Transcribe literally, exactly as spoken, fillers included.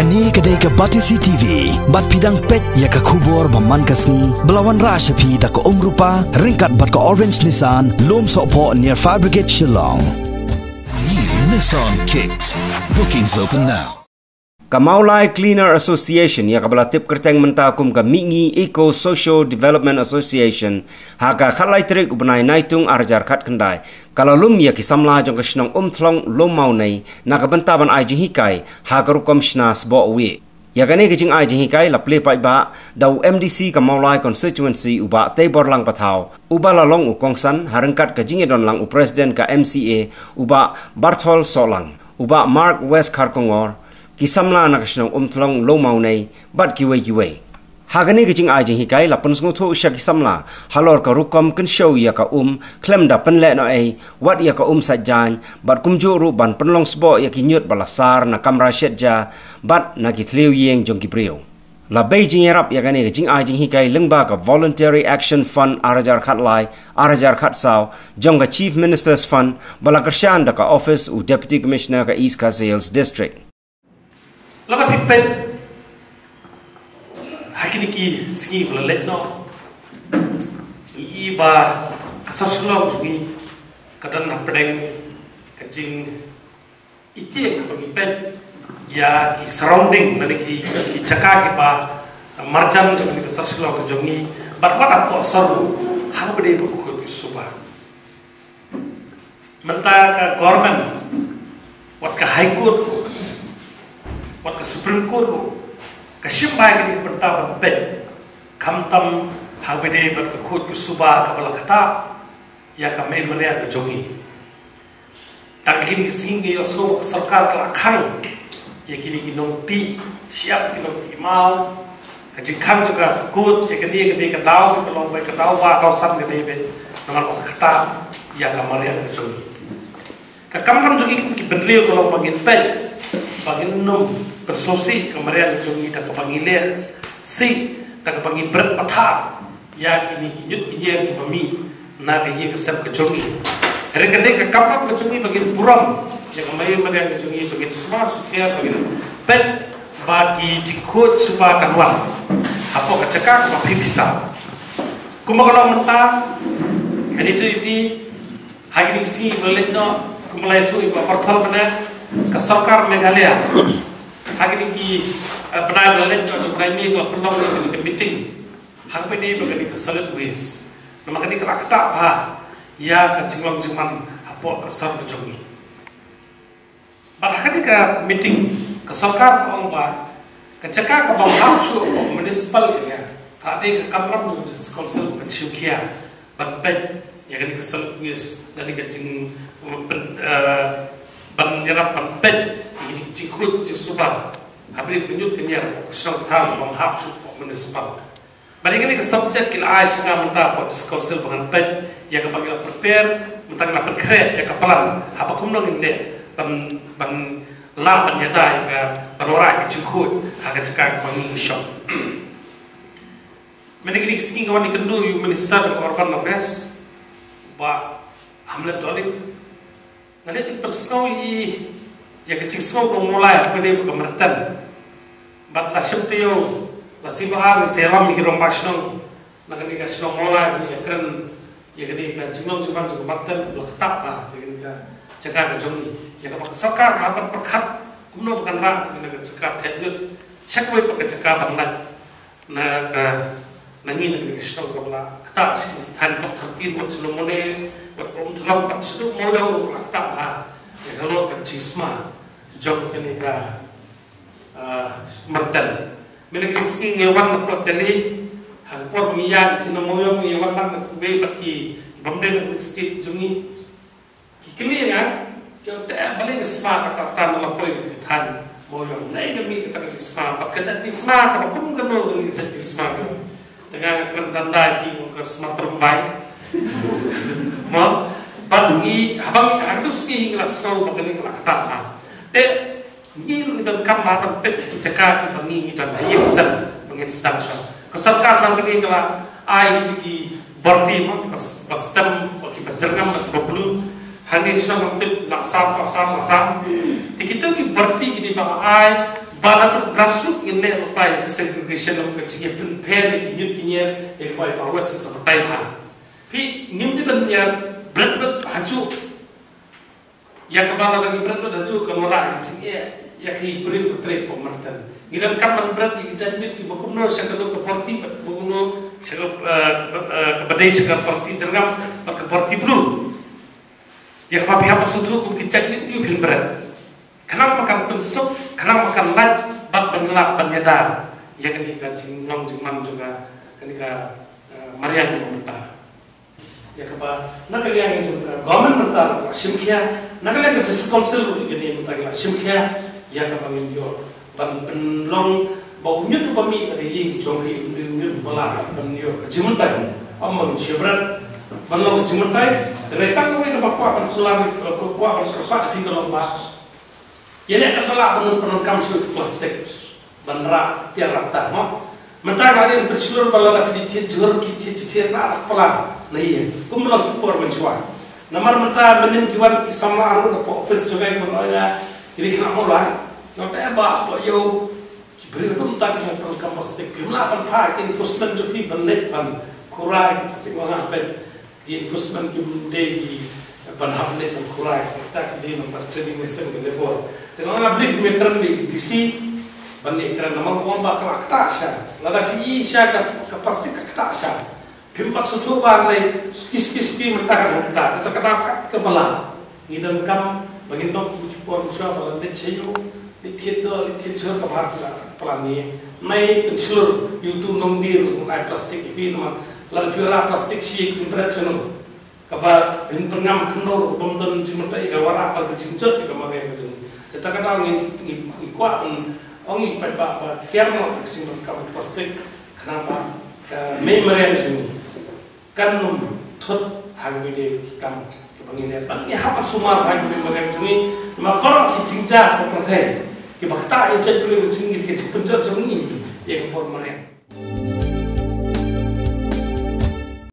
Kane ka dei ka Batesi T V, bad phi dang peit ïa ka khubor ba man ka sngi, ba la wanrah sha phi da ka Umrupa, ryngkat bad ka Orange Nissan, Lum Sohphoh near Fire Brigade Shillong. New Nissan Kicks. Bookings open now. Ka Mawlai Cleaner Association, ïa kaba la tip kyrteng mynta kum ka Mihngi Eco Socio Development Association, ha ka khatlai tarik u bnai Naitung arhajar khatkhyndai, ka la lum ïa ki samla jong ka shnong Umthlong Lum Mawnei, na ka bynta ban ai jinghikai ha ka rukom shna sboh wieh. Ïa kane ka jingai jinghikai la plie paidbah da u M D C ka Mawlai Constituency, u Bah Teiborlang Pathaw, uba la long u kongsan ha ryngkat ka jingïadon lang u President ka M C A, u Bah Barthol Sohlang, u Bah Mark West Kharkongor, ki samla na ka shnong Umthlong Lum Mawnei, bad kiwei kiwei. Ha kane ka jingai jinghikai la pynsngewthuh sha ki samla halor ka rukom kynshew ïa ka um, khlem da pynlehnohei, wat ïa ka um sait jaiñ, bad kumjuh ruh ban pynlong sboh ïa ki ñiut ba la sar na kamra shet ja, bad na ki thliew ïing jong ki briew. La bei jingïarap ïa kane ka jingai jinghikai lyngba ka Voluntary Action Fund arhajar khatlai, arhajar khatsaw, jong ka Chief Minister's Fund, ba la kyrshan da ka office u Deputy Commissioner ka East Khasi Hills District. Lada phi peit ha kine ki sngi ba la leit noh, ngi i ba ka sor Shillong jong ngi ka don hapdeng ka jingitieng haba ngi peit ïa ki surrounding, lane ki, ki jaka kiba marjan jong kane ka sor Shillong ka jong ngi, bad wat hapoh sor ruh, ha kaba dei ba ka khuid ka suba. Mynta ka government, wat ka High Court ruh, wat ka Supreme Court ruh, ka shim bha ïa kane ka bynta ban peit, khamtam ha kaba dei bad ka khuid ka suba kaba la ktah ïa ka mei mariang ka jong ngi. Tang kine ki sngi ngi ïohsngew ba ka sorkar ka la khang ïa kine ki nongtih shyiap, ki nongtih maw. Ka jingkhang jong ka kut ïa kane ka dei ka daw, ka long ba ka daw ba daw san ka dei ba namar ba ka ktah ïa ka mariang ka jong ngi. Ka kamram jong ngi kum ki bynriew ka long ba ngin peit ba ngin nym pynsngewsih ka mariang ka jong ngi da kaba ngi leh sih, da kaba ngi bret pathar ïa kine ki ñiut ki ñier kiba mih na ka ïing ka sem ka jong ngi. Hynrei ka dei ka kamram ka jong ngi ba ngin burom ïa ka mei mariang ka jong ngi, ba ngin sumar sukher, ba ngin peit ba ki jingkhuid suba kan wan hapoh ka jaka kaba phi pisa. Kumba ka long mynta, ngan ïathuh ïa phi, ha kine ki sngi ba la leit noh, kumba la ïathuh ïa u Bah Barthol mynne, ka sorkar Meghalaya ha kine ki, eh, bnai ba la leit noh, bnai May, ka la pynlong ïa kane ka meeting ha kaba ïadei bad kane ka solid waste. Namar kane ka la ktah bha ïa ka jinglong jingman hapoh ka sor ka jong ngi. Bad ha kane ka meeting ka sorkar ka ong ba ka jaka kaba hap shuh hapoh municipal area ka dei ka kamram jong ka District Council ban shim khia ban peit ïa kane ka solid waste, lane ka jing, ban, eh, ban ïarap ban peit ïa kane ka jingkhuid jingsuba ha bynta ka ñiut ka ñier hapoh ka shnong thaw kaba hap shuh hapoh municipal. Bad ïa kane ka subject ki la ai sha nga mynta hapoh District Council ba ngan peit ïa kaba ngi la prepare, mynta ngi la pynkhreh ïa ka plan haba kumno ngin leh ban, ban lah ban ïada ïa ka, ban wanrah ïa ka jingkhuid ha ka jaka kaba ngi shong. Mynta kine ki sngi nga wan ïakynduh ïa u Minister jong ka Urban Affairs, Bah Hamlet Dolit. Nga leit ban pynsngew ïa, ïa ka jingsngew ka Mawlai ha kaba ïadei bad ka Myrten. Bad la shim taïew, la sngi ba ar ngin sa ïalam ïa ki rangbah shnong na kane ka shnong Mawlai ban ïakren ïa kane ka jinglong jingman jong ka Myrten, ba la ktah bha ïa kane ka jaka ka jong ngi. Ïa kaba ka sorkar ka hap ban pyrkhat kumno ba kan rah ïa kane ka jaka thep ñiut sha kawei pat ka jaka ban lait. Na ka, na ngi na ka shnong kaba la ktah, shi thaiñ Block thirteen, wat Shillong Mawlai, wat Umthlong, wat shaduh Mawlai ruh la ktah bha. Ïa ka long ka jingsma jong kane ka, ah, Myrten. Mynta ka sngi nga wan na pdeng Delhi, ha ka por ba ngi ïaid ki nong Mawiong, ngi wan lang na kawei pat ki, ki bym dei na ka state jong ngi. Ki kylli ïa nga, ki ong te balei ka sma kata kata la poi ka thaiñ Mawiong. Nai ka mih kata ka jingsma, bad kata ka jingsma kaba kum kano kano ka jingsma ka. Te nga nga kren dang dei ki ong ka sma tyrbai. Mo, bad ngi, haba ngi, ha katu sngi ngi la sngew ba kane ka la ktah bha. Te ngi ruh ngi donkam ban peit ïa ki jaka kiba ngi, ngi don ha ïing ha sem ba ngin sdang shwa. Ka sorkar nangkynni ka la ai kito ki bharti mo, kiba s-, ba stem, kiba jyrngam, kiba blue. Hangne shnong Nongtip la sam, la sam, la sam. Te kito ki bharti ki dei ban ai Ba la duk grassroot ngin leh lypa ïa ki segregation, lam ka jingïapynpher ïa ki ñiut ki ñier, ïa ka bai ba wes sa batai bha. Phi ngim dei ban ïa bret bret ha ju. Ïa kaba la dang bret bret ha ju kan wanrah ïa ka jingeh ïa ki briew ba trei pop marten. Ngi donkam ban bret ïa ki jait miet kiba kumno sha kano ka party bad ba kumno sha ka, eh, ba, eh, kaba dei sha ka party jyrngam bad ka party blue. Ïa kaba phi hap ban sngewthuh kum ki jait miet ïa phin bret. Khnang ba kan pynsuk, khnang ba kan lait bad ban lap ban ïada ïa kane ka jinglong jingman jong ka, kane ka, eh, mariang jong ka mynta. Ïa kaba na ka liang jong ka government mynta la shim khia, na ka liang ka district council ruh kane mynta ki la shim khia ïa kaba ngin ïoh ban pynlong ba u ñiut uba mih na ka ïing jong ka, u ñiut uba lah ban ïoh ka jingmyntai. Ym ban shim bret ban long ka jingmyntai. Te tang kawei kaba kwah ban kular, kwah ban kyrpad ïa phi ka long ba ïa leh katba lah ban pyndonkam shuh plastik ban rah tiar rah tar mo. Mynta nga dei ban pynshlur ba lada phi thied jhur, phi thied jhur, rah rah pla na ïing kum ba long ki por mynshuwa. Namar mynta mynnin ki wan ki samla ruh na office jong ngi ban ong ïa ki ri khynnah mawlai. Nga da ba ba ïoh ki briew ruh mynta ki pyndonkam plastik, phim lah ban phah ki enforcement jong phi ban leit ban kurai ki plastik, ma nga peit ki enforcement kim dei ki ban hap leit ban kurai, ta ki dei nangta trading license ka labor. Te nga nga believe me kren bad ki D C ban ïa kren namar ka wan ba ka la ktah sha. Lada phi ïohi sha ka, ka plastik ka ktah sha, phim pat sngewthuh ba lei suki suki suki mynta ka ktah, kata ka dei ka, ka ba la. Ngi donkam ba ngin don ki por mynshuwa ba la leit sha ïew, leit thied jhur, leit thied jhur kaba ha ka plan ne. Nai pynshlur ïa uto u nongdie ruh un ai plastik ïa phi namar lada phi rah plastik shi ïa ki bret shano. Kaba phin pynngam khyndew ruh bym don jingmyntoi, ka wanrah ba ka jingjot ïa ka mariang ka jong ngi. Kata ka daw ngi, ngi, ngi kwah ban ong ïa ki paidbah ba kiar noh ka jingdonkam plastik khnang ba ka mei mariang ka jong ngi kan ym thut ha kaba ïadei ki kam kiba ngi leh. Ban ngi hap ban sumar ha ka mei mariang jong ngi. Namar baroh ki jingjia ka pyrthei kiba ktah ïa u jaitbynriew jong ngi, ki jingpynjot jong ngi ïa ka por mariang.